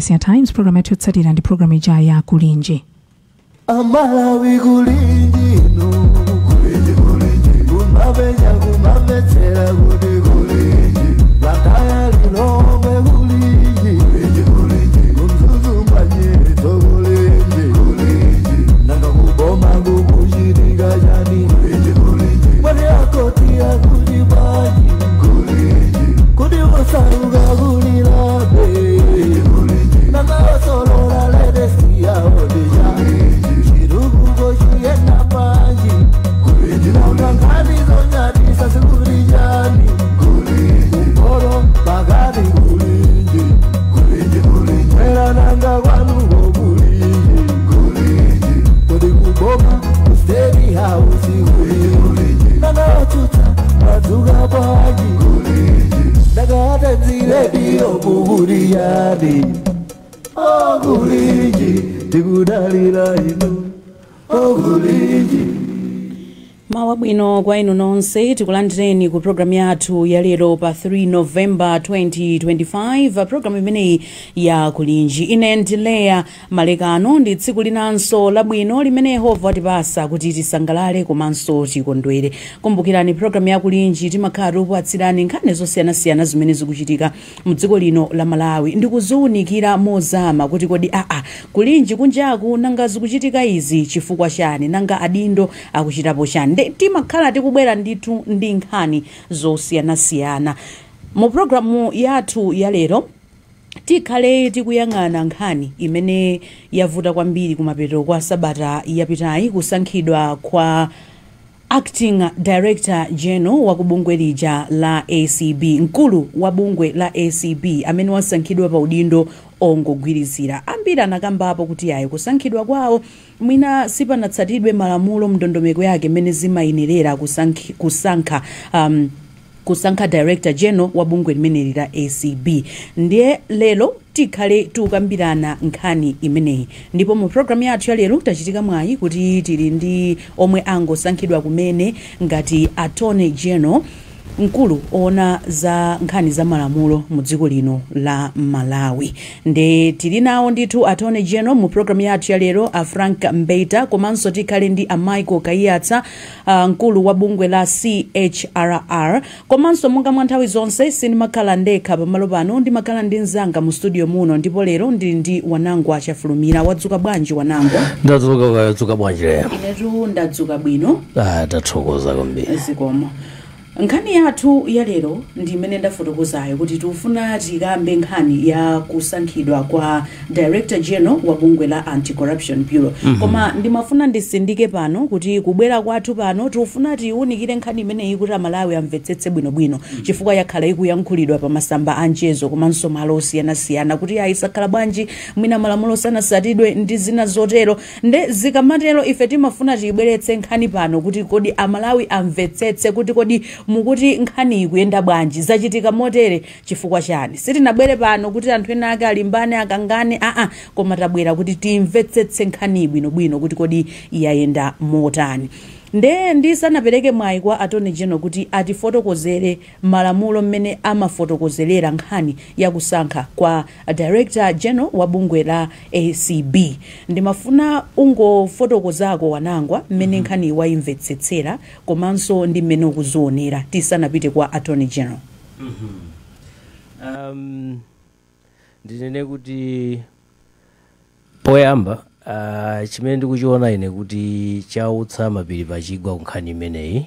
Ya Times, programu yathu yotsatira ndi programu ija ya Kulinji. Amalawi, kulinji inu, kulinji, kulinji, kumapenya kumamvetsera kuti kulinji, Blantyre, Lilongwe, kulinji, kulinji, kulinji, kuMzuzu mwanyitso, kulinji, kulinji, nanga kuboma kukuchitika chani? Kulinji, kulinji, mwati akoti akuti bwanji? Kulinji, kuti osauka kulilabe, nanga osolola latest yawo ndija, chitukuko chiyenda panji? Nanga nkhani zonyadisa sikuti chani? Kumporo pakati, kulinji, mwera nanga kwanuko, kulinji, kuti kuboma ku State House, kulinji, nanga otsutsa madzuka bwanji? Ndakatadzirediyo kukuti yani? Okulinji, tikudalira inu, okulinji. Mawa bwino kwa inu nonse. Tikulandireni ku programu yathu ya lero pa 3 November 2025, programu imeneyi ya Kulinji. Ine ndileya Malekano. Ndi tsiku linanso labwino limene Yehova watipasa kuti tisangalale komanso tikondwere. Kumbukirani, programu ya Kulinji timakhala tikupatsirani nkhani zosiyanasiyana zimene zikuchitika mdziko lino la Malawi ndikuziwunikira mozama kuti kodi aa kulinji kunjaku, nanga zikuchitika izi chifukwa chani, nanga adindo akuchitapo chani? Nde timakhala tikubwera ndithu ndi nkhani zosiyanasiyana. Mu programu yathu ya lero tikhale tikuyang'ana nkhani imene yavuta kwambiri kumapeto kwa sabata yapitayi, kusankhidwa kwa acting director general wa kubungwe lija la ACB, mkulu wa bungwe la ACB amene wasankhidwa pa udindo ongogwirizira. Ambiri anakambapo kuti ayi, kusankhidwa kwawo mwina sipanatsatidwe malamulo, mndondomeko yake imene zimayenerera kusankha director general wa bungwe limeneli la ACB. Ndiye lero tikhale tikukambirana nkhani imeneyi, ndipo mu programu yathu ya lero tachitika mwayi kuti tili ndi omwe angosankhidwa kumene ngati attorney general, mkulu oona za nkhani za malamulo mu dziko lino la Malawi. Ndi tili nawo ndithu attorney general mu programu yathu ya lero, a Frank Mbeta, komanso tikhale ndi a Michael Kaiyatsa, mkulu wa bungwe la CHRR. Komanso monga mwa nthawi zonse, sindimakhala ndekha pamalo pano, ndimakhala ndi mzanga mu studio muno, ndipo lero ndili ndi Wanangwa Chafulumira. Wadzuka bwanji, Wanangwa? Ndadzuka. Kadzuka bwanji lero? Inetu ndadzuka bwino. Ah, tathokoza kwambiri. Zikomo. Nkhani yathu ya lero ndi imene ndafotokozayo kuti tikufuna tikambe nkhani ya kusankhidwa kwa director general wa bungwe la Anti-Corruption Bureau. Koma ndimafuna ndisindike pano kuti kubwera kwathu pano tikufuna tiwunikire nkhani imeneyi kuti Amalawi amvetsetse bwinobwino, chifukwa yakhala ikuyankhulidwa pa masamba a mchezo komanso malo osiyanasiyana kuti ayisakhala bwanji, mwina malamulo sanasatidwe ndi zina zotero. Nde zikamatero ife timafuna tiyibweretse nkhani pano kuti kodi Amalawi amvetsetse kuti kodi mukuti nkhani ikuyenda bwanji, zachitika motere chifukwa chani. Sitinabwere pano kuti anthu ena ake alimbane, akangane, aa, koma tabwera kuti timvetsetse nkhani bwinobwino kuti kodi yayenda motani. Nde ndisanapereke mwayi kwa attorney general kuti atifotokozere malamulo mmene amafotokozerera nkhani yakusankha kwa director general wa bungwe la ACB, ndimafuna ungofotokozako, Wanangwa, mmene nkhani wayimvetsetsera komanso ndi mmene ukuzionera tisanapite kwa attorney general. Ndinene kuti poyamba, chimene ndikuchiona ine kuti chautsa mapiri pachigwa ku nkhani imeneyi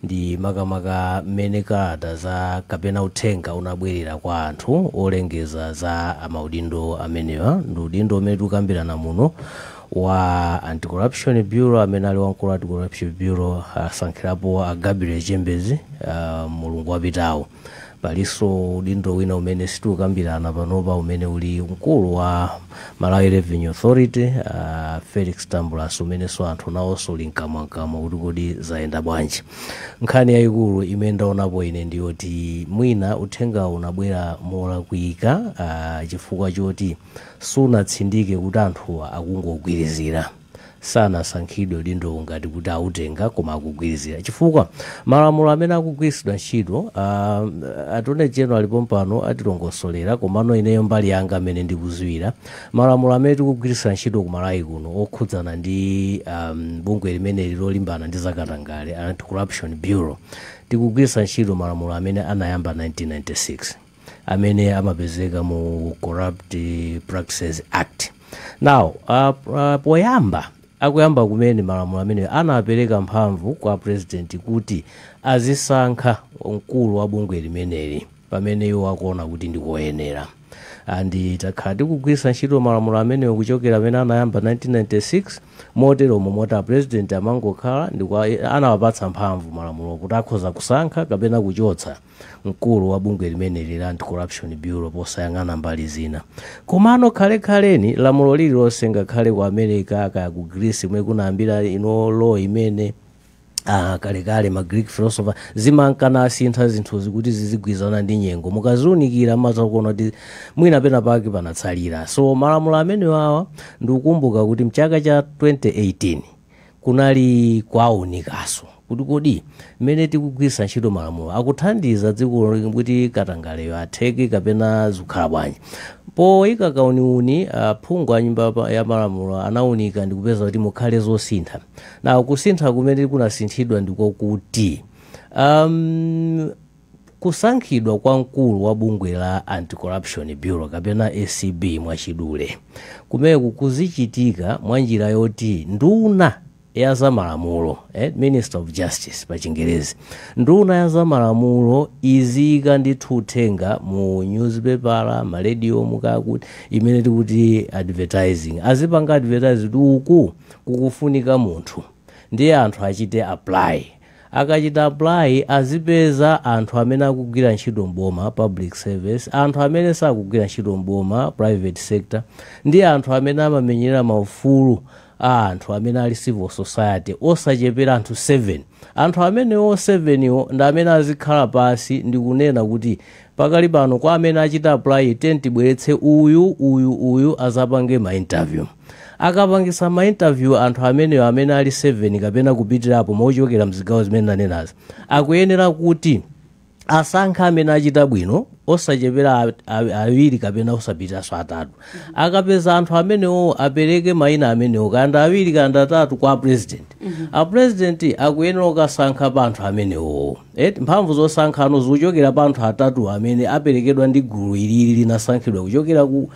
ndi makamaka mmene kalata za kapena uthenga unabwerera kwa anthu olengeza za amaudindo amenewa. Ndi udindo umene tikukambirana muno wa Anti-Corruption Bureau, amene ali wamkulu wa Anti-Corruption Bureau asankhirapo a Gabriel Chembezi mulungu wapitawo. Palinso udindo wina umene sitikukambirana panopa, umene uli mkulu wa Malawi Revenue Authority, Felix Tambulasi, umenenso anthu nawonso uli mkamwamkamwa kuti kodi zayenda bwanji. Nkhani yayikulu imene ndaonapo ine ndiyoti mwina uthenga unabwera molakwika, chifukwa choti sunatsindike kuti anthuwa akungogwirizira. Sanasankhidwe udindo ngati kuti autenga, koma akugwirizira, chifukwa malamulo amene akugwiritsidwa ntchito, Attorney General alipo pano, atilongosolera. Komano ineyo mbali yanga amene ndikuziwira, malamulo amene tikugwiritsa ntchito ku Malawi kuno okhudzana ndi bungwe limeneli lolimbana ndi zakatangale, Anti-Corruption Bureau, tikugwiritsa ntchito malamulo amene anayamba 1996, amene amapezeka mu Corrupt Practices Act. Now poyamba akuyamba kumene malamulo amene anapereka mphamvu kwa President kuti azisankha mkulu wa bungwe limeneli pamene iwo akuona kuti ndikoyenera. And takhala tikugwiritsa ntchito malamulo amenewo kuchokera amene anayamba 1996 moteromo, moti President amangokhala ndikwa anawapatsa mphamvu malamulo kuti akhoza kusankha kapena kuchotsa mkulu wa bungwe limeneli la Anti-Corruption Bureau posayang'ana mbali zina. Komano khalekhaleni lamulo lililonse, ngakhale ku America kaya ku Greece mwe kunayambira ino law imene kalekale ma Greek philosopher, zimankana asintha zinthuzi kuti zizigwirizana ndi nyengo. Mukaziunikira mazakuona kuti mwina pena pake panatsalira. So malamulo amene wawa, ndikukumbuka kuti mchaka cha 2018 kunali kwaunikaso kuti kodi mmene tikugwiritsa ntchito malamulo akuthandiza dziko kuti katangaleyo atheke kapena zikukhala bwanji. Poyika kauniuni, phungu a Nyumba ya Malamulo anaunika ndikupeza kuti mukhale zosintha. Na kusintha kumene kunasinthidwa ndikokuti kusankhidwa kwa mkulu wa bungwe la Anti-Corruption Bureau kapena ACB mwachidule, kumeneku kuzichitika mwa njira yoti nduna ya zamalamulo, Minister of Justice pa Chingerezi, nduna ya zamalamulo iziyika ndithu uthenga mu newspaper, ma radio, mukakuti imene tikuti advertising, azipanga advertise kuti uku kukufunika munthu, ndiye anthu achite apply. Akachita apply, azipeza anthu amene akugwira ntchito mboma, public service, anthu amene sakugwira ntchito mboma, private sector, ndi anthu amene amamenyera maufulu a anthu amene ali civil society, osachepera anthu 7. Anthu amenewo 7 iwo ndi amene azikhala pasi ndi kunena kuti pakali pano kwa amene achita apply, tibweretse uyu, uyu, uyu, azapange ma interview. Akapangisa ma interview anthu amenewo amene ali 7 kapena kupitirapo mochokera mzigawo zimene ndanenazi, akuyenera kuti asankhe amene achita bwino osachepera awiri kapena osapitiranso atatu. Akapeza anthu amenewo, apereke mayina amenewo, kanda awiri kanda atatu, kwa President. A President akuyenera kukasankha pa anthu amenewo. Mphamvu zosankhano zikuchokera pa anthu atatu amene aperekedwa ndi gulu ilili linasankhidwa kuchokera ku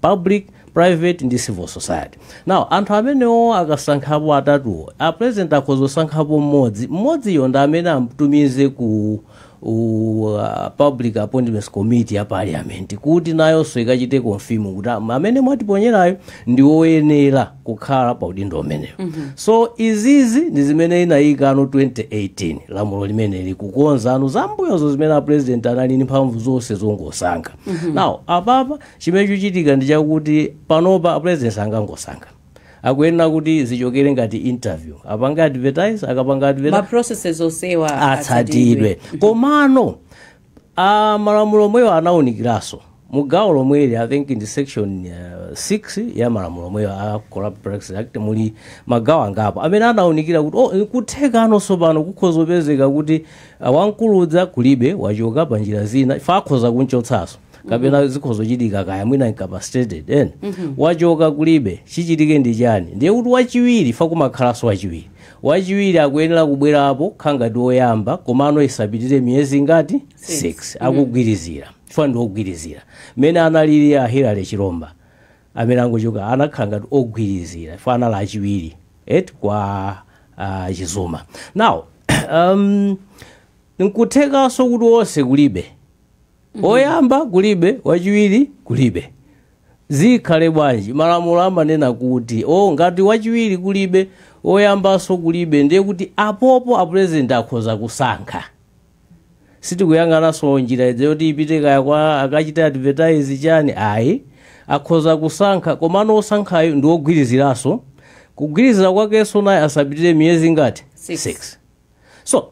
public, private ndi civil society. Now anthu amenewo akasankhapo atatuwo, a President akhoza kusankhapo mmodzi. Mmodziyo ndi amene amtumize ku Public Appointments Committee ya Parliament kuti nayonso ikachite confirm kuti amene mwatiponyerayo ndi woyenera kukhala pa udindo umenewo. So izizi ndi zimene inayika ano 2018 lamulo limene likukonza anu zambuyozo zimene a President anali ndi mphamvu zonse zongosankha. Now apapa chimene chikuchitika ndi chakuti panopa a President sangangosankha, akuyenera kuti zichokere ngati interview, apange advertise. Akapanga advertise, ma processes osewa atsatidwe. Komano malamulo omweyo anawunikiranso mugawo lomweli, I think ndi section 6 ya malamulo omweyo a Corrupt Practices Act, muli magawo angapo amene anawunikira kuti oh, kutheka anonso pano kukhoza kupezeka kuti wamkuludza kulibe, wachoka pa njira zina, ife akhoza kunchotsanso kapena zikhoza kuchitika kaya mwina incapacitated ena, wachoka kulibe, chichitike ndi chani? Ndiye kuti wachiwiri, fa kumakhalanso wachiwiri, wachiwiri akuyenera kubwerapo khangati woyamba, komano isapitire miyezi ngati 6 akugwirizira, chifukwa ndi ogwirizira. Mmene analili a Hillary Chilomba amene angochoka, anakhala ngati ogwirizira chifukwa anali achiwiri eti kwa Chizuma. Now nkuthekanso kuti wonse kulibe, oyamba kulibe, wachiwiri kulibe, zikhale bwanji? Malamulo amanena kuti o ngati wachiwiri kulibe, oyambanso kulibe, ndiye kuti apopo a President akhoza kusankha. Sitikuyang'ananso njira yoti ipite kaya kwa akachita advertise chani, ayi, akhoza kusankha. Komano osankhayo ndi ogwiriziranso, kugwirizira kwakenso naye asapitire miyezi ngati Six. 6. So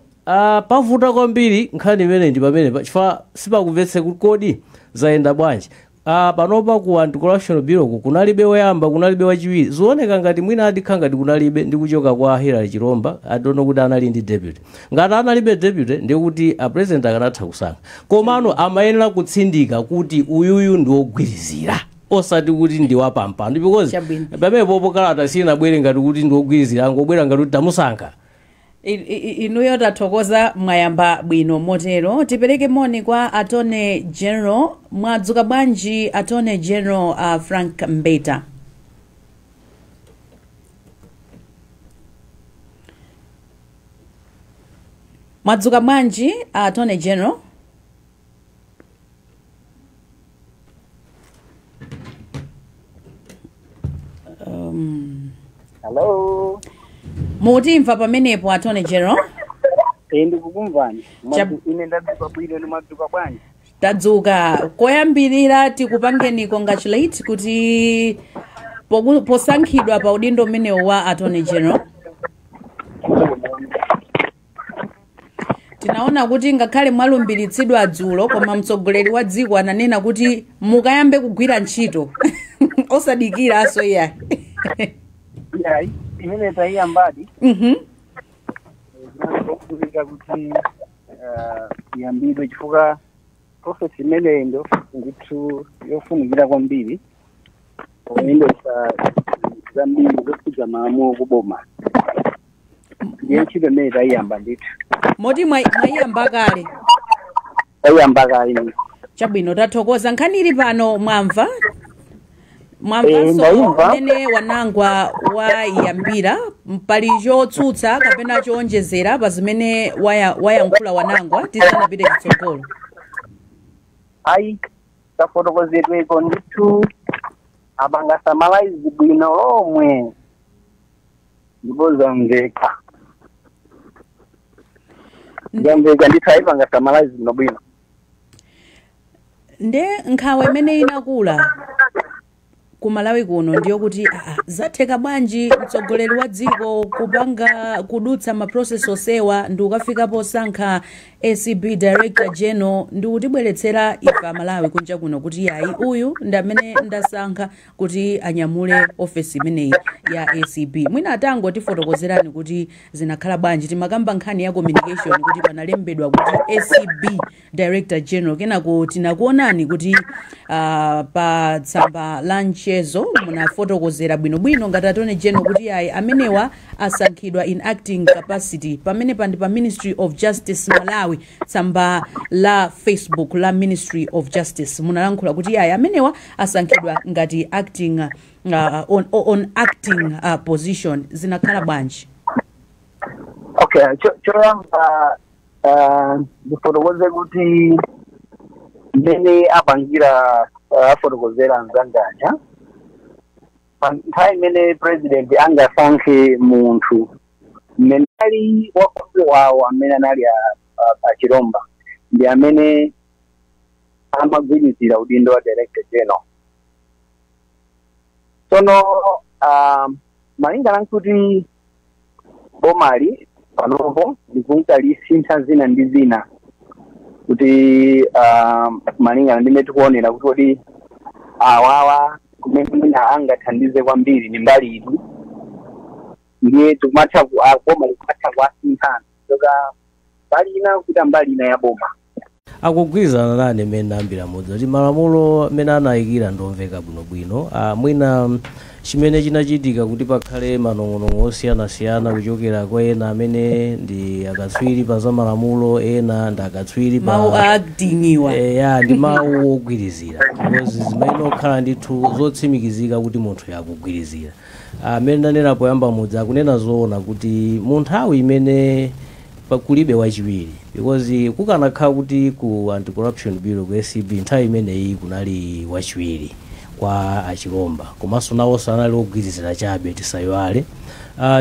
pavuta kwambiri nkhani imene ndi pamene chifukwa sipakumvetse kuti kodi zayenda bwanji. Panopa ku Anti-Corruption Bureau ku kunalibe woyamba, kunalibe wachiwiri. Zioneka ngati mwina adikha ngati kunalibe ndi kuchoka kwa Hillary Chiromba. I don't know kuti anali ndi deputy. Ngati analibe deputy, ndikuti a president akanatha kusankha, komano amayenera kutsindika kuti uyuyu ndi wogwirizira, osati kuti ndi wapampando, because Chabwino. pamenepopo kalata sinabwere ngati kuti ndi wogwirizira, angobwera ngati kuti tamusankha. Inuyo tathokoza, mwayamba bwino motero. Tipereke moni kwa Attorney General. Mwadzuka bwanji, Attorney General Frank Mbeta? Mwadzuka bwanji, Attorney General? Hello. Mutimva pamenepo, Attorney General? Eh, ndikukumvani. Ine ndadzuka bwino, inu mwadzuka bwanji? Tadzuka. Koyambirira tikupangeni congratulate kuti posankhidwa pa udindo umenewu wa Attorney General. Tinaona kuti ngakhale mwalumbiritsidwa dzulo, koma mtsogoleri wa dziko ananena kuti mukayambe kugwira ntchito osadikira iyayi. Iyayi, imene taiyambadi. Zinazofunika kuti iyambidwe chifukwa process imeneyi ndi ndithu yofunikira kwambiri poyendetsa zambiri zokhudza malamulo kuboma. Ndiye ntchito imene tayiyamba ndithu. Moti mwayiyamba kale? Tayiyamba kale. Chabwino, tathokoza. Nkhani ili pano mwamva, mwamvanso Ndayimva. mmene Wanangwa wayambira. Pali chotsutsa kapena chowonjezera pa zimene wayankhula Wanangwa tisanapite chitsogolo? Ayi, kafotokozedweko ndithu apanga summarize bwino lomwe ndipo zamveka, zamveka ndithu, ayipanga summarize bwino bwino. Nde nkhawa imene inakula ku Malawi kuno ndiyo kuti zatheka bwanji mtsogoleri wa dziko kupanga kudutsa ma process osewa ndi ukafika posankha ACB Director General ndi kutibweretsera ife Amalawi kunja kuno kuti yayi, uyu ndi amene ndasankha kuti anyamule ofesi imeneyi ya ACB? Mwina atangotifotokozerani kuti zinakhala bwanji. Timakamba nkhani ya communication kuti panalembedwa kuti ACB Director General, kenako tinakuonani kuti pa tsamba la mchezo munafotokozera bwinobwino ngati Attorney General kuti ayi, amenewa asankhidwa in acting capacity. Pamene pandi pa Ministry of Justice Malawi, tsamba la Facebook la Ministry of Justice, munalankhula kuti ayi, amenewa asankhidwa ngati acting on acting position. Zinakhala bwanji? Okay, choyamba ndifotokoze kuti mmene apangira afotokozera anzanganja, pa nthawi imene president angasankhe munthu mmene ali wakonde wawo amene anali Achiromba ndi amene amagwirizira udindo wa Director General. Tsono malingana nkuti bomali panopo likunka lisintha zina ndi zina kuti malingana ndi mmene tikuonera kuti kodi awawa kumene mwina angathandize kwambiri ni mbali iti, ndiye tikumatha boma likumatha kuwasinthana kuchoka mbali ina kupita mbali ina ya boma. Akugwirizana nane mmene ndayambira mudzi kuti malamulo amene anayikira ndomveka bwinobwino. Mwina chimene chinachitika kuti pakhale manong'onong'o osiyanasiyana kuchokera kwa ena amene ndi akatswiri pa za malamulo, ena ndi akatswiri pa Mawu a actingiwa. Ya, ndi mawu ogwirizira, because zimene okhala ndithu zotsimikizika kuti munthu yakugwirizira. Amene ndanena poyamba mudzi akunena zoona kuti mu nthawi imene kulibe wachiwiri, because kukanakhala kuti ku Anti-Corruption Bureau, ku ACB, nthawi imeneyi kunali wachiwiri kwa Achiromba, komanso nawonso anali ogwirizira chabe, tisayiwale,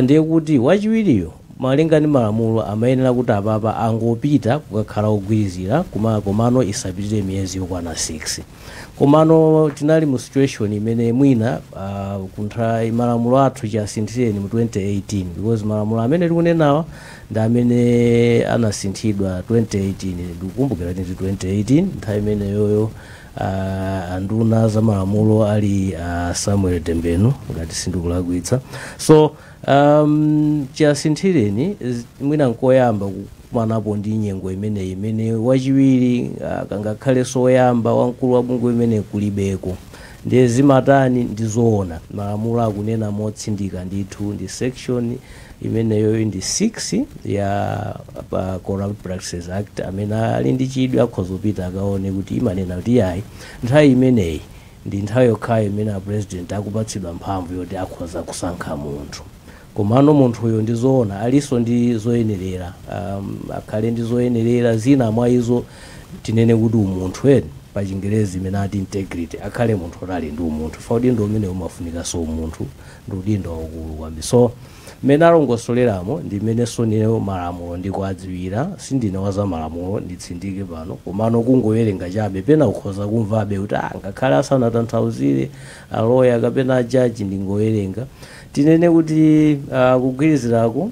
ndiye kuti wachiwiriyo malinga ndi malamulo amayenera kuti apapa angopita kukakhala ogwirizira komano isapitirire miyezi yokwana 6. Komano tinali mu situation imene mwina kuntha malamulo athu chiasinthireni mu 2018, because malamulo amene tikunenawa ndi amene anasinthidwa 2018. Ndikukumbukira kuti ndi 2018, nthawi imeneyoyo. Anduna za malamulo ali Samuel Tembenu, ngati sindikulakwitsa. So chiasinthireni mwina nkoyamba kukumanapo ndi nyengo imeneyi imene wachiwiri kangakhalenso woyamba wamkulu wa bungwe imene kulibeko. Ndiye zimatani? Ndizoona, malamulo akunena motsindika ndithu, ndi section imeneyo ndi 6 ya pa Corrupt Practices Act. Amene ali ndi chidwi akhoza kupita akaone kuti imanena kuti yayi, nthawi imeneyi ndi nthawi yokhayo imene a president akupatsidwa mphamvu yoti akhoza kusankha munthu. Komano munthuyo, ndizoona, alinso ndi zoyenerera, akhale ndi zoyenerera. Zina mwa izo tinene kuti umunthu eni, pa Chingerezi imene ati integrity, akhale munthu oti ali ndi umunthu fa udindo umene umafunikanso umunthu, ndi udindo waukulu kwambiri. So mmene alongosoleramo ndi mmenenso niyo malamulo ndikuadziwira. Sindine wa za malamulo, nditsindike pano, komano kungowerenga chabe pena ukhoza kumvabe kuti ah, ngakhale asanatanthauzire aloya kapena ajaji, ndingowerenga. Tinene kuti kugwirizirako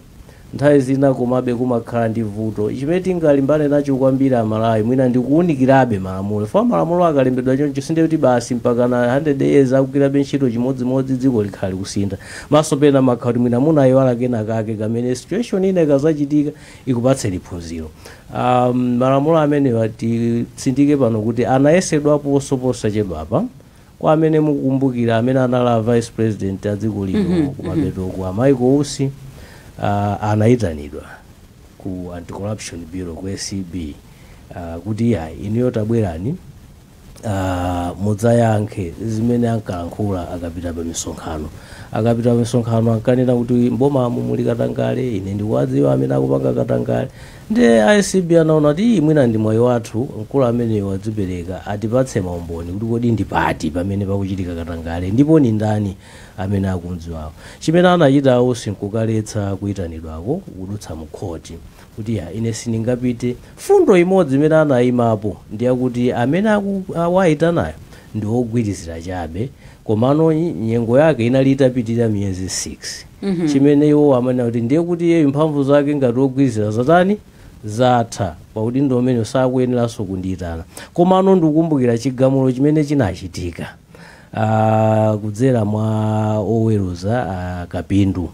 nthawi zina komabe kumakhala ndi vuto. Chimene tingalimbane nacho kwambiri Amalawi mwina ndikuwunikirabe malamulo, fa malamulo akalembedwa choncho sinde kuti basi mpaka na 100 years akugwirabe ntchito chimodzimodzi. Dziko likhale kusintha maso, pena makhala kuti mwina munayiwala kena kake kamene situation ina ikazachitika ikupatseni phunziro. Malamulo amenewa, titsindike pano kuti anayesedwaponso posachedwapa. Kwa amene mukukumbukira, amene anali a vice president a dziko lino kumapetoko, a Michael Usi, anayitanidwa ku Anti-Corruption Bureau, ku ACB, kuti ya inuyo tabwerani mudzayankhe zimene ankalankhula akapita pa misonkhano. Akapita pa misonkhano ankanena kuti mbomamu muli katangale, ine ndikuwadziwa amene akupanga katangale. Ndi ACB anaona kuti iyi mwina ndi mwayi wathu, mkulu ameneyo wadzipereka, atipatse maumboni kuti kodi ndi pati pamene pakuchitika katangale ndipo ni ndani amene akumdziwawo. Chimene anachitawo sinkukaletsa kuyitanidwako kudutsa mu khoti, kuti ya ine sindingapite. Fundo imodzi imene anayimapo ndiyakuti amene awayitanayo ndi wogwirizira chabe, komano nyengo yake inali itapitirira miyezi 6, chimene iwo amanena kuti ndiye kuti iyeyo mphamvu zake ngati wogwirizira zatani, zatha, pakuti ndi umene sakuyeneranso kundiyitana. Komano ndikukumbukira chigamulo chimene chinachitika kudzera mwa oweruza Kapindu,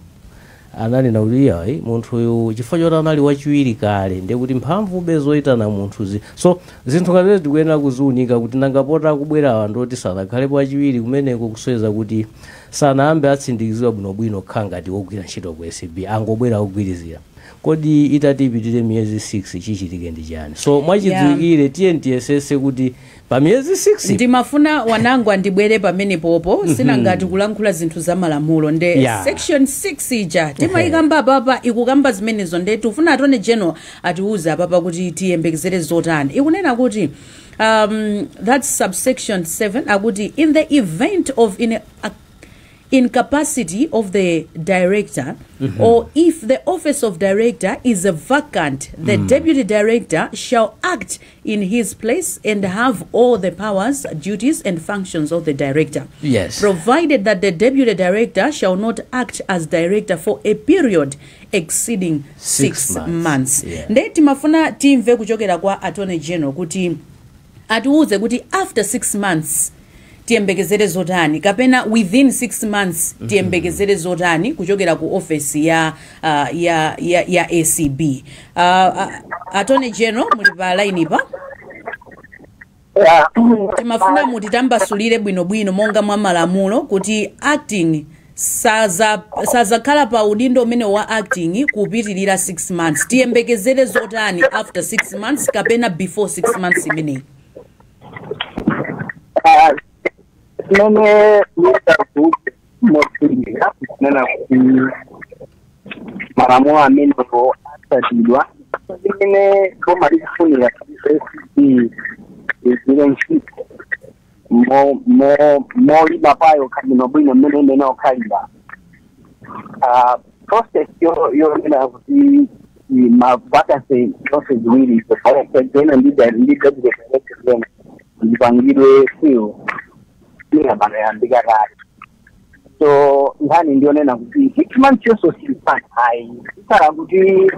ananena kuti iyayi, munthuyu chifukwa choti anali wachiwiri kale, ndiye kuti mphamvube zoyitana munthu zi. So zinthu ngati tikuyenera kuziunika kuti nangapota akubwerawa ndoti sanakhalepo wachiwiri kumeneko, kusonyeza kuti sanayambe atsindikizidwa bwinobwino kukhala ngati wogwira ntchito ku ACB, angobwera ogwirizira. Kodi itati ipitire miyezi 6 chichitike ndi chani? So mwachidziwikire tiye tiyesese kuti pa miyezi 6 Ndimafuna wanangu andibwere pamene popo, sinangati kulankhula zinthu za malamulo nde section 6 ija timayikamba apapa ikukamba zimenezo. Nde tifuna Attorney General atiuze apapa kuti tiyembekezere zotani. Ikunena kuti that's subsection 7, akuti in the event of incapacity of the director or if the office of director is vacant, the deputy director shall act in his place and have all the powers, duties and functions of the director, provided that the deputy director shall not act as director for a period exceeding 6 6 months. months. Nde timafuna timve kuchokera kwa Attorney General kuti atiuze kuti after 6 months tiyembekezere zotani, kapena within 6 months tiyembekezere zotani kuchokera ku office ya ACB. Attorney General, muli pa line pa? Yeah. Timafuna mutitambasulire bwinobwino monga mwa malamulo kuti acting sazakhala pa udindo umene wa acting kupitirira 6 months. Tiyembekezere zotani after 6 months kapena before 6 months imeneyi? Zimene ndingakuti motsindika kunena kuti malamulo amenewo atsatidwa, zimene boma likufunira ACB igwire ntchito molima payo bwinobwino mmene imene okhalira. Process yonena kuti ma vacancy zonse ziwiri, director general ndi deputy director general, zipangidwe fill ina yambika kale. So nkhani ndionena kuti 6 months yonso silipani ayi, ikhala kuti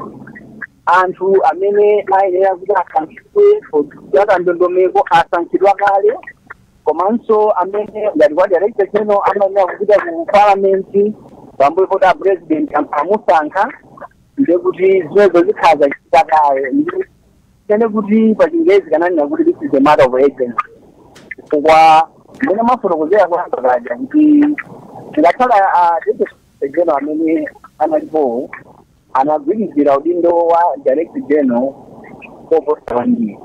anthu amene ayenera kuti asankhidwe akandondomeko asankhidwa kale. Komanso amene ngati kwa director general amayenera kupita ku parliament pambuyo poti a president amusankha, ndiye kuti zimenezo zikhala zachitika kale. Tene kuti pachingerezi kananena kuti this is a matter of urgency, chifukwa mmene mafotokozera kuyamba kaja kuti ngakhala a director general amene analipo anagwirizira udindo wa director general koposa kwambiri.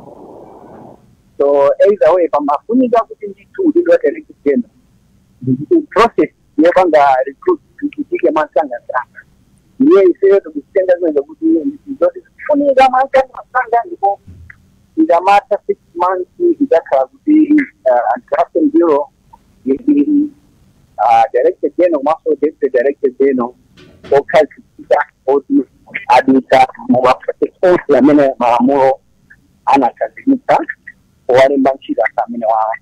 So either way pamafunika kuti ndithu udindo wa director general, process yopanga recruit ichitike msangamsanga. Ndiye ifeyo tikuzitenga zimenezo kuti zoti zikufunika msangamsanga, ndipo ikamatha 6 months idzakhala kuti Anti-Corruption Bureau ili director general komanso deputy director general okhazikika oti adutsa mu process onse amene malamulo anakhazikitsa owalemba ntchito anthu amene wawa.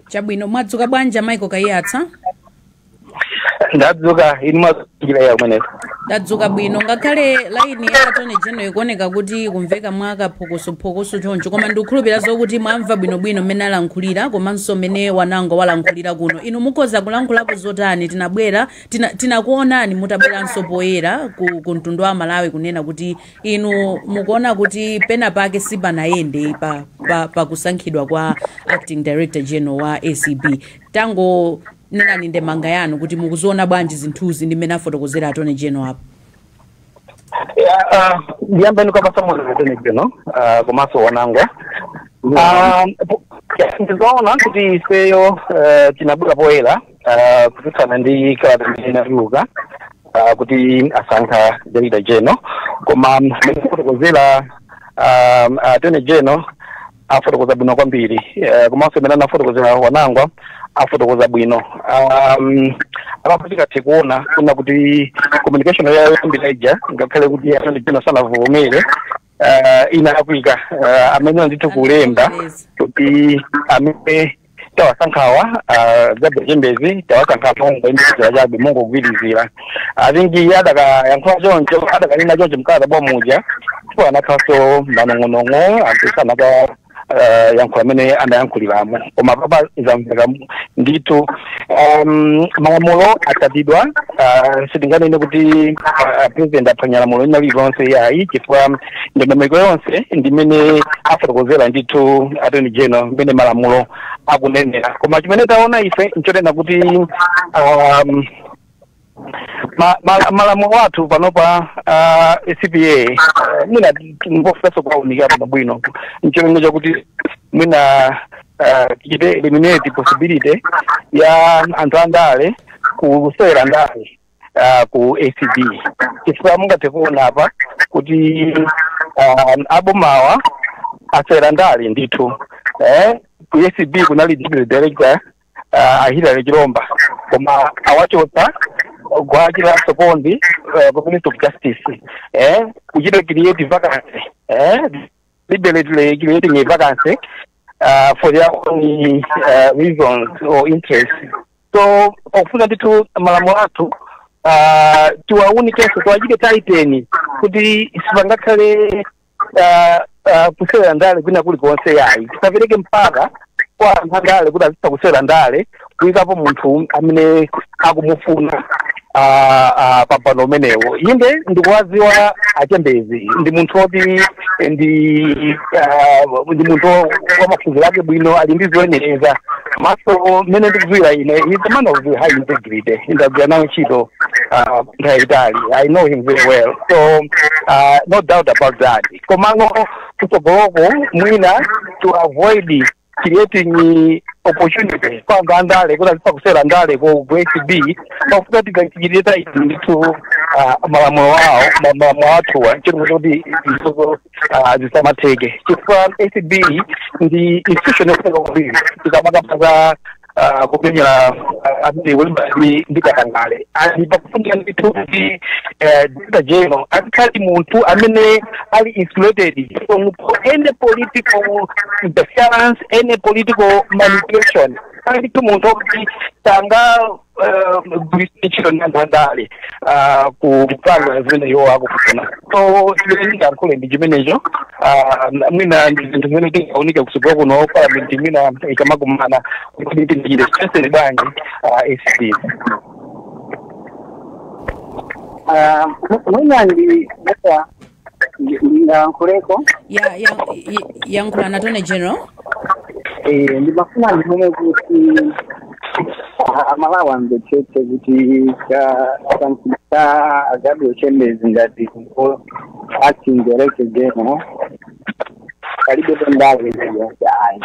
Chabwino, mwadzuka bwanji, Michael Kaiyatsa? Ndadzuka, inu mwadzukira ya kumeneko? Ndadzuka bwino, ngakhale line ya Attorney General ikuoneka kuti kumveka mwakaphokoso-phokoso choncho, koma ndikukhulupirira zokuti mwamva bwinobwino mmene alankhulira komanso mmene Wanangwa walankhulira kuno. Inu mukhoza kulankhulapo zotani? Tinabwera tinakuonani mutabweranso poyera ku mtundu wa Malawi kunena kuti inu mukuona kuti pena pake sipanayende pa kusankhidwa kwa acting director general wa ACB. Tango nenani ndemanga yanu kuti mukuziona bwanji zinthuzi ndi mmene afotokozera Attorney General apo. Ndiyambe ndikapasa Attorney General komanso Wanangwa. Ndizoona kuti ifeyo tinabwera poyera kutsutsana ndi kalata imene inatuluka kuti asankha director general, koma mmene afotokozera Attorney General afotokoza bwino kwambiri, komanso imene anafotokozera Wanangwa afotokoza bwino. Apapo tikathe kuona kuna kuti communication yayo ija, ngakhale kuti Attorney General sanavomere, inalakwika amene ndithu kulemba Anavomereza. kuti amene tawasankhawa, Gabriel Chembezi, tawasankha mongoyembekezera chabe, mongogwirizira. I think adakayankhula choncho, adakanena choncho mkalata bwamuja, ndipo anakhaso manong'onong'o, anthu sanaka yankhula amene anayankhuliramo. Koma papa zamveka ndithu, malamulo atsatidwa. Sitinganene kuti president aphwanya lamulo lina lililonse, yayi, chifukwa ndondomeko yonse ndimene afotokozera ndithu Attorney General mmene malamulo akunenera. Koma chimene taona ife nchonena kuti malamulo athu panopa, CPA, mwina ngofunanso kuwaunikira pano bwino ncholinga chakuti mwina tichite eliminate possibility ya anthu andale kusewera ndale ku ACB, chifukwa mungathe kuona apa kuti abomawa asewera ndale ndithu. Ku ACB kunali deputy director, Ahilary Chilomba, koma awachotsa kuwachita second ku Minister of Justice, kuchita create vacancy, deliberately creating a vacancy for their own reasons or interests. So pofuna ndithu malamulo athu tiwaunikenso, tiwachite tighten kuti sipangakhale kusewera ndale kwina kulikonse, yayi. Tisapereke mpaka kwa anthu andale kuti azitha kusewera ndale kuyikapo munthu amene akumufuna pampando umenewo. Inde ndikuwaziwa Achembezi, ndi munthu woti ndi munthu wa maphunziro ake bwino, ali ndi zoyenereza. Maso mmene ndikudziwira ine, he's a man of high integrity. Ndagwira nawo ntchito nthawi yayitali. I know him very well, so no doubt about that. Komano kutsogoloko mwina to avoid creating opportunity kwa anthu andale kuti azitha kusewera ndale ku ACB, pafunika tikachitira ndithu malamulo awo, malamulo athuwa, nchito kuti izozo zisamatheke, chifukwa ACB ndi institution yofunika kwambiri tikamakapanga kumenyera amene kulimba ndi katangale. And pakufunika ndithu kuti director general azikhali munthu amene ali insulated from any political interference, any political manipulation. Ali ndithu munthu okuti tanga Asagwiritse ntchito ndi anthu andale kupanga zimene iwo akufuna. So chimene ndingayankhule ndi chimenecho. Mwina ndi zinthu zimene tingaunike kutsogolo kuno, parliament mwina ikamakumana, kuti tingachite strengthen bwanji ACB. Mwina ndi ndingayankhuleko. Ya, yankhula, Attorney General. Ndimafuna ndinene kuti Amalawi amvetsetse kuti cha Gabriel Chembezi ngati acting director general palibe ndale iliyonse ayi.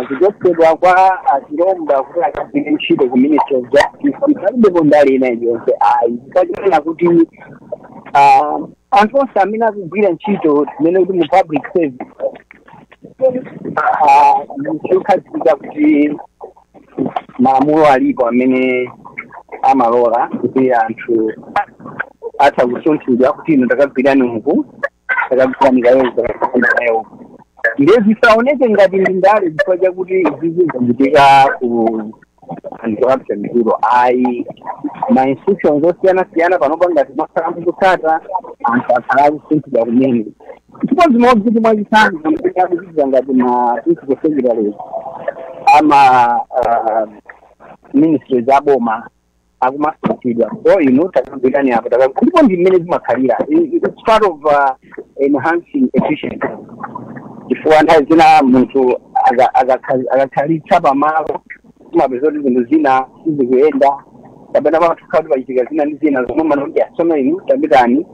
Kuchotsedwa kwa Achilomba kuti akagwire ntchito ku Ministry of Justice palibepo ndale ina iliyonse ayi, pachonena kuti anthu onse amene akugwira ntchito zimene kuti mu public service chikukhazikika kuti malamulo alipo amene amalola kuti anthu atha kusunthidwa kuti ino takagwirani uku, takagwirani kayo, takagwirani kayo. Ndiye zisaoneke ngati ndi ndale chifukwa chakuti izizi zachitika ku Anti-Corruption Bureau ayi. Ma institutions osiyana-siyana panopa ngati mwakhala mukutsata, anthu akhala akusunthidwa kumene. Chimodzimodzi kuti mwachitsanzo amene akuchitira ngati ma principal secretaries ama ministries aboma akumasunthidwa, so inu takagwirani apo, ndipo ndi mmene zimakhalira. It's part of enhancing efficiency, chifukwa nthawi zina munthu akakhalitsa pamalo kumapeza kuti zinthu zina sizikuyenda, kapena pamakhala kuti pachitika zina ndi zina zomwe manoti tsono inu tapitani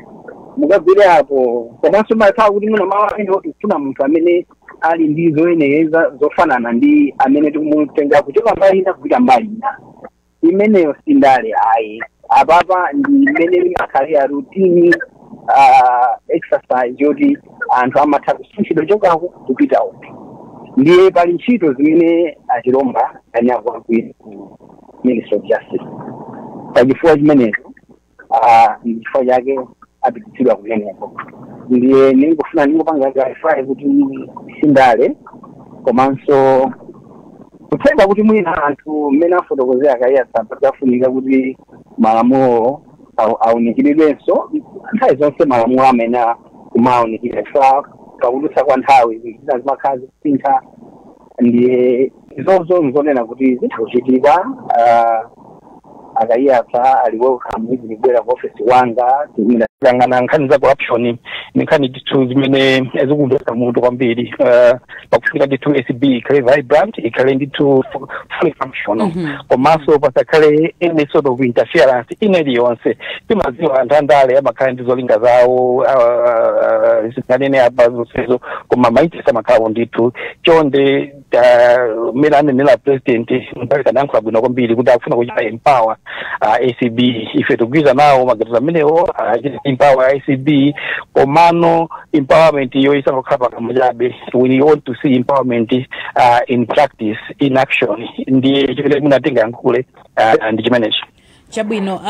mukagwire apo. Komanso makhala kuti mwina mawu amene tikufuna munthu amene ali ndi zoyenereza zofanana ndi amene tikumutenga kuchoka mbali ina kupita mbali ina. Imeneyo sindale ayi. Apapa ndi imene imakhalira routine exercise yoti anthu amatha kusunthidwa chokako kupita uku. Ndiye pali ntchito zimene Achilomba anyakuagwira ku Ministry of Justice. Pachifukwa chimenecho, ndi chifukwa chake apititsidwa kumeneko. Ndiye ningofuna ningopanga clarify kuti sindale, komanso kutheka kuti mwina anthu mmene afotokozera akayatsa pafunika kuti malamulo aunikiridwenso. Nthawi zonse malamulo amene kumaunikira chifukwa pakudutsa kwa nthawi zinthu zina zimakhala zikusintha. Ndiye izozo nzonena kuti zitha kuchitika. Akayiyatsa ali welcome even kubwera ku office wanga timina. Kuyang'ana nkhani za corruption ni nkhani ndithu zimene zikumvetsa mutu kwambiri. Pakufunika ndithu ACB ikhale vibrant, ikhale ndithu fully functional, komanso pasakhale any sort of interference ina iliyonse. Timadziwa anthu andale amakhala ndi zolinga zawo, zinganene apa zonsezo, koma ma interest amakhalapo ndithu. Chonde, mmene anenera President Mutharika, anayankhula bwino kwambiri kuti akufuna kuchita empower ACB. Ife tikugwirizana nawo maganizo amenewo, achite empower ACB, komano empowerment iyo isangokhala pakamwa chabe. We want to see empowerment in practice, in action. Ndiye chimene munatingayankhule ndi chimenecho. Chabwino.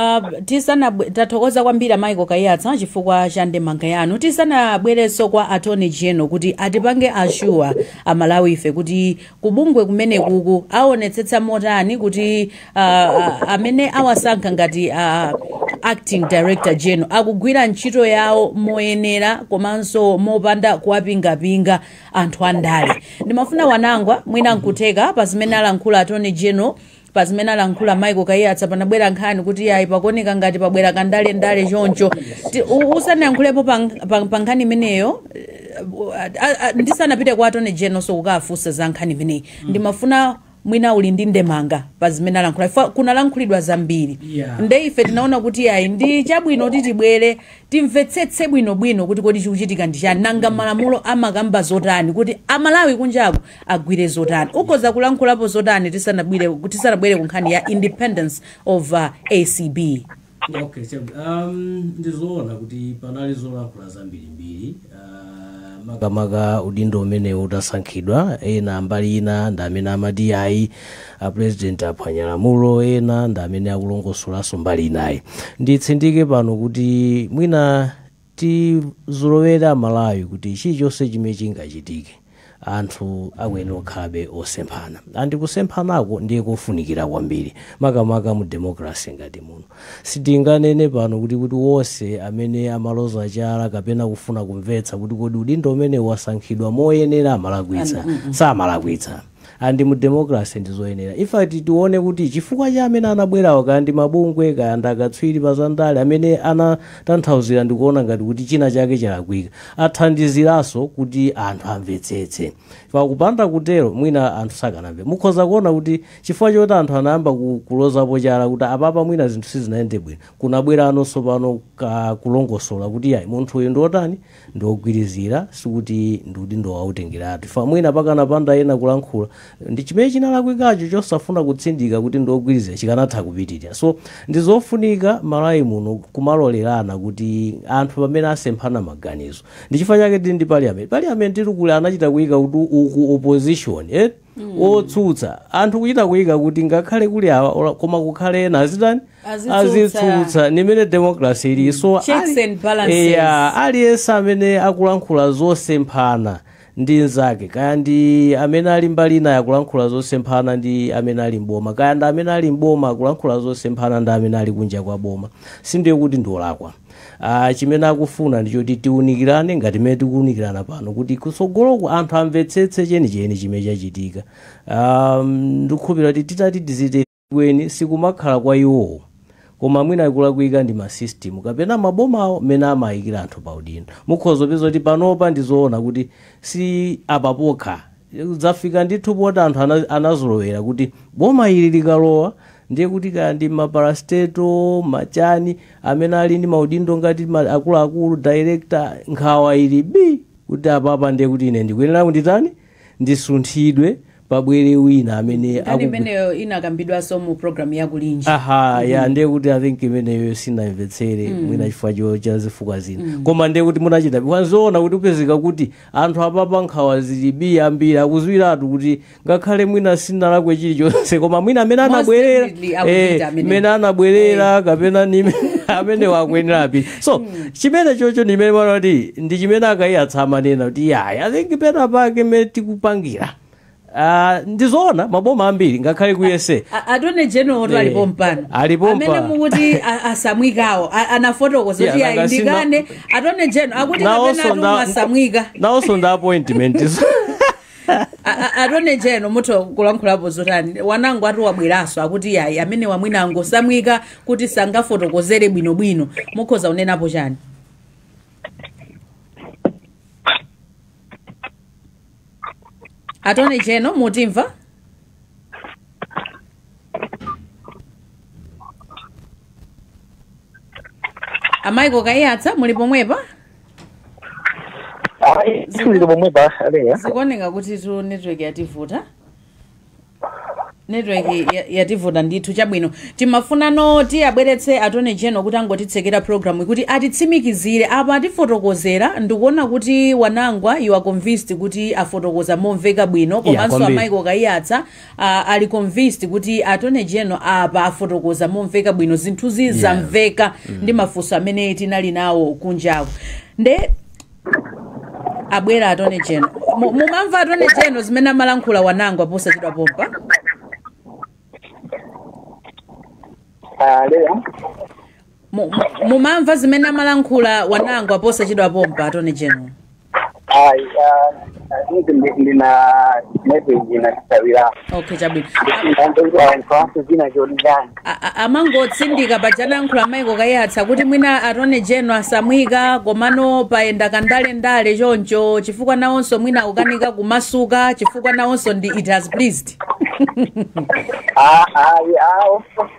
Tisana tathokoza kwambiri Michael Kaiyatsa chifukwa cha ndemanga yanu. Tisanabwerenso kwa Attorney General kuti atipange assure Amalawi ife kuti kubungwe kumene kuku aonetsetsa motani kuti amene awasankha ngati acting director general akugwira ntchito yawo moyenera komanso mopanda kuwapingapinga anthu andale, ndimafuna Wanangwa, mwina nkutheka pa zimene alankhula Attorney General, pa zimene alankhula Michael Kaiyatsa, panabwera nkhani kuti ayi, pakuoneka ngati pabwera kandale ndale choncho. Usanayankhulepo pa nkhani imeneyo, ndisanapite kwa Attorney General so kukafunsa za nkhani imeneyi, ndimafuna mwina uli ndi ndemanga pa zimene alankhula. Kunalankhulidwa zambiri. Nde ife tinaona kuti ayi, ndi chabwino kuti tibwere timvetsetse bwinobwino kuti kodi chikuchitika ndi chani, nanga malamulo amakamba zotani, kuti Amalawi kunjaku agwire zotani. Ukhoza kulankhulapo zotani tisanabwere ku nkhani ya independence of ACB? Okay, ndizoona kuti panali zolankhula zambirimbiri, makamaka udindo umene utasankhidwa. Ena mbali ina ndi amene amati ayi, a president aphwanya lamulo, ena ndi amene akulongosolanso mbali inayi. Nditsindike pano kuti mwina tizolowere Amalawi kuti chilichonse chimene chingachitike Anthu akuyenera kukhalabe osemphana, and kusemphanako ndiye kofunikira kwambiri, makamaka mu democracy ngati muno. Sitinganene pano kuti wonse amene amaloza chala kapena kufuna kumvetsa kuti kodi udindo umene wasankhidwa moyenera amalakwitsa, samalakwitsa. And mu democracy ndizoyenera. In fact, tione kuti chifukwa cha amene anabwerawo, kaya ndi mabungwe, kaya ndi akatswiri pa zandale amene anatanthauzira ndikuona ngati kuti china chake chalakwika, athandiziranso kuti anthu amvetsetse. Pakupanda kutero mwina anthu sakanamve. Mukhoza kuona kuti chifukwa choti anthu anayamba kulozapo chala kuti apapa mwina zinthu sizinayende bwino, kunabwera anonso pano kulongosola kuti yayi, munthu uyu ndiotani, ndiogwirizira, sikuti ndikuti ndowautengeratu. Fa mwina pakanapanda ena kulankhula ndi chimene chinalakwikacho chosafuna kutsindika kuti ndiogwirizira, chikanatha kupitirira. So ndizofunika Malawi muno kumalolerana kuti anthu pamene asemphana maganizo. Ndi chifukwa chake tili ndi parliament. Parliament tili kuli anachita kuyika kuti uku opposition, eh? Otsutsa, anthu kuchita kuyika kuti ngakhale kuli awa koma kukhale ena azitani? Azitsutsa. Azitsutsa. Nimene democracy ili. So Checks and balances. Eya, aliyense amene akulankhula zosemphana ndi nzake, kaya ndi amene ali mbali ina akulankhula zosemphana ndi amene ali mboma, kaya ndi amene ali mboma akulankhula zosemphana ndi amene ali kunja kwa boma, sindiye kuti ndiolakwa. Chimene akufuna ndichoti tiwunikirane ngati mmene tikuwunikirana pano, kuti kutsogoloku anthu amvetsetse chenicheni chimene chachitika. Ndikukhulupirira kuti titati tizite kweni sikumakhala kwa iwowo, koma mwina akulakwika ndi masystem kapena mabomawo mmene amayikira anthu pa udindo. Mukhoza kupeza kuti panopa ndizoona kuti si apa pokha, zafika ndithu poti anthu anazolowera kuti boma ili likalowa ndiye kuti kaya ndi maparastatal machani amene ali ndi maudindo ngati akuluakulu, director, nkhawa ili bi kuti apapa ndiye kuti ine ndikuyenera kunditani, ndisunthidwe, pabwere wina amene Nkhani imeneyo inakambidwanso mu program yakulinji. Aha, ya, ndiye kuti I think imeneyo sinamvetsere mwina chifukwa cha zifukwa zina, koma ndiye kuti munachita wanzoona kuti upezeka kuti anthu apapa nkhawa zilibi ambiri akuziwiratu kuti ngakhale mwina sinalakwe chilichonse, koma mwina amene Most anabwerera definitely akupita amene. Amene anabwerera kapena ni amene wakuyenera apita. So chimene chocho ndimene mana kuti ndi chimene akayiyatsa amanena kuti yayi, I think pena pake mmene tikupangira. Ndizoona maboma ambiri ngakhale ku USA. Attorney General to alipo mpano. Alipo amene mukuti asamwikawo anafotokoza kuti Yeah, ayi, ndikane Attorney General akuti Nawonso kapena atumwe asamwika. Nawonso nda appointment. Attorney General, mutho kulankhulapo zotani? Wanango ati wabweranso akuti yayi, amene wamwina angosamwika kuti sangafotokozere bwinobwino, mukhoza kunenapo chani? Attorney General, mutimva? Amaiko Kaiyatsa, muli pomwepa? Ayi, sindili pomwepa, Aleya. Zikuoneka kuti tu network yativuta, network yativuta ndithu. Chabwino, timafunano tiyabweretse Attorney General kuti angotitsekera program, kuti atitsimikizire apa atifotokozera. Ndikuona kuti Wanangwa, you are convinced kuti afotokoza momveka bwino, komanso Kwambiri. Amaiko Kaiyatsa ali convinced kuti Attorney General apa afotokoza momveka bwino, zinthuzi zamveka ndi mafunso amene tinali nawo kunjaku. Nde abwera Attorney General. Mumamva Attorney General zimene amalankhula Wanangwa posachedwa pompa? Leya. Mumamva zimene amalankhula Wanangwa posachedwa pompa, Attorney General? Ayi, I think ndina network inasawira. Okay, chabwino. Anthu zina cholingana. Amangotsindika pajanayankhula Maiko Kaiyatsa kuti mwina Attorney General asamwika, komano payenda kandalendale choncho, chifukwa nawonso mwina akukanika kumasuka, chifukwa nawonso ndi it has pleased. Ayi, of course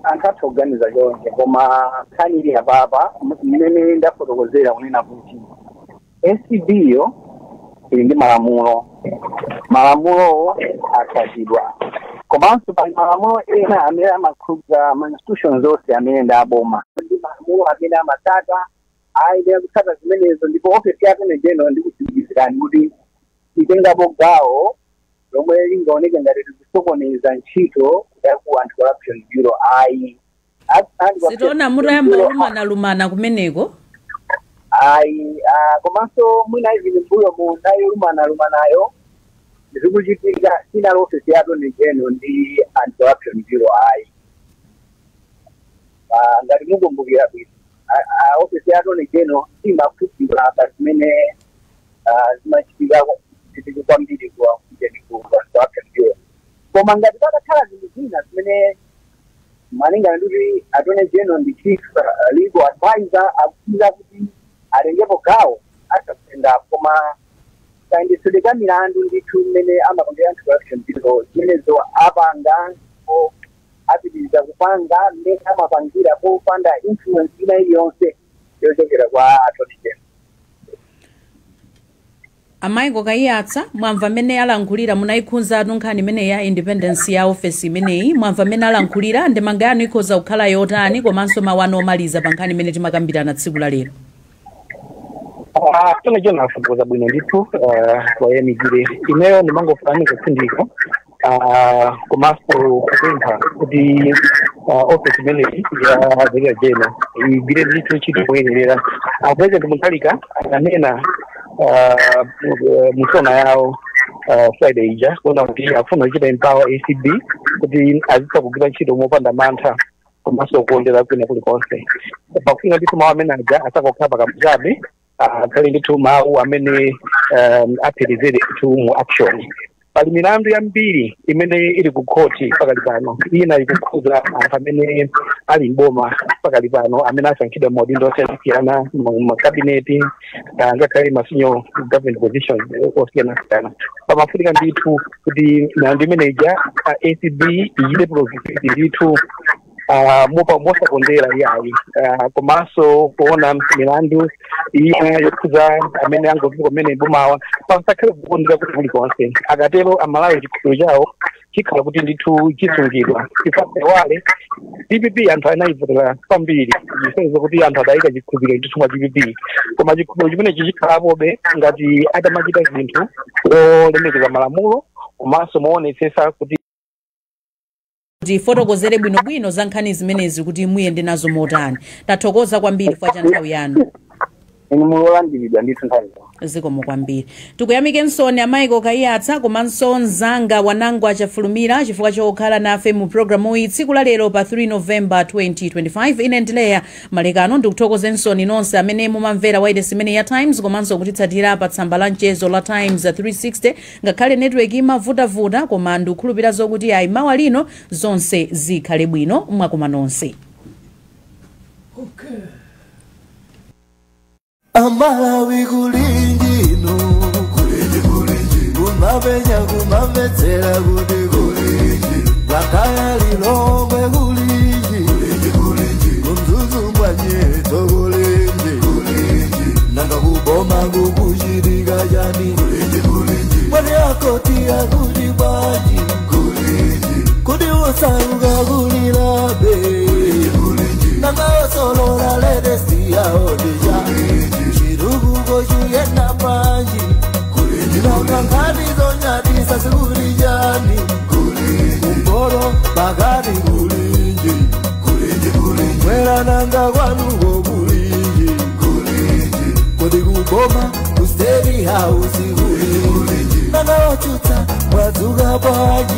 anthu atha kuganiza chonse, koma nkhani ili apapa mmene ndafotokozera kunena kuti ACB yo ili ndi malamulo, malamulowo atsatidwa, komanso pali malamulo ena amene amakhudza ma institutions onse amene ndi aboma, ndi malamulo amene amatsata, ayenera kutsata zimenezo. Ndipo ofesi ya Attorney General ndikutsimikizirani kuti itengapo gawo lomwe lingaoneke ngati likusokoneza ntchito ya ku Anti-Corruption Bureau, ayi. Sitiona mutayamba lumanalumana kumeneko. Ayi, komanso mwina ivi mbuyo mu nthawi yolumanalumanayo zikuchitika sinali office ya Attorney General ndi Anti-Corruption Bureau ayi. Ngati mukumbukira bwino, office ya Attorney General imakhudzidwa pa zimene zimachitika chitika kwambiri ku Anti-Corruption Bureau. Koma ngati patakhala zinthu zina zimene malingana ndi kuti Attorney General ndi chief legal advisor akufunika kuti atengepo gawo, atakutengapo. Koma kayendetsedwe ka milandu ndithu mmene amapangera Anti-Corruption Bureau, zimenezo apanga ndipo apitiriza kupanga mmene amapangira popanda influence ina iliyonse yochokera kwa Attorney General. A Michael Kaiyatsa, mwamva mmene alankhulira. Munayikhunzatu nkhani imene ya independence ya ofesi imeneyi. Mwamva mmene alankhulira, ndemanga yanu ikhoza kukhala yotani, komanso mawu anu omaliza pa nkhani imene timakambirana tsiku la lero? Attorney General afotokoza bwino ndithu, wayamikire. Ineyo ndimangofuna kutsindika komanso kupempha kuti office imeneyi ya Director General igwire ndithu ntchito moyenerera. A President Mutharika ananena mu SONA yawo Friday ija kuona kuti akufuna kuchita empower ACB kuti azitha kugwira ntchito mopanda mantha komanso kuondera kwina kulikonse. Pakufuna ndithu mawu amene aja asakokhala pakamwabe, akhale ndithu mawu amene aphirizere ndithu mu action. Pali milandu yambiri imene ili ku khoti pakali pano. Ina ikukhuza anthu amene ali mboma pakali pano, amene asankhidwa maudindo osiyanasiyana mu makabineti, ngakhale ma senior government positions osiyanasiyana. Pamafunika ndithu kuti milandu imene ija ACB ichite prosecute ndithu mopa mosakondera iyayi, komanso kuona milandu ina yokhuza amene angotuluka kumene bomawa, pasakhale kukondera kuti kulikonse. Akatero Amalawi chikhulupiriro chawo chikhala kuti ndithu chisungidwa. Tisaiwale DPP anthu anayivotera kwambiri, zisonyeza kuti anthu adayika chikhulupiriro ndithu mwa DPP. Koma chikhulupiriro chimenechi chikhalapobe ngati atamachita zinthu olemekeza malamulo komanso moonetsetsa kuti Tifotokozere bwinobwino za nkhani zimenezi kuti muyende nazo motani. Tathokoza kwambiri kwa cha nthawi yanu. Inu mulolandiridwa ndithu nthawi. Zikomo kwambiri. Tikuyamikensoni a Michael Kaiyatsa komanso mzanga Wanango Achafulumira chifukwa chokhala nafe mu programu iyi tsiku la lero pa 3 November 2025. Ine ndileya Malekano. Ndikuthokozensoni nonse amene mumamvera wailesi imene ya Times komanso kutitsatira pa tsamba la mchezo la Times 360. Ngakhale network imavutavuta, koma ndikukhulupirira zokuti ayi, mawa lino zonse zikhale bwino. Mwakoma nonse. Okay. Amalawi kulinjino, kulinji kulinji, kumapenya kumamvetsera kuti kulinji, Blantyre, Lilongwe kulinji, kulinji kulinji, kuMzuzu mbwanyeto kulinji, kulinji, nanga kuboma kukuchitika chani, kulinji kulinji, mwani akoti akuti bwanji, kulinji, kuti osauka kulilabe, kulinji kulinji, nanga osolola ledesi yaodija, chirukuko chuyenda panji, nanga nkhani zonyadisa sikulijani, kumporo pakati kulinji, mwera nanga kwanuko kulinji, kodi kuboma ku State House kulinji, nanga ochutsa mwadzuka bwanji.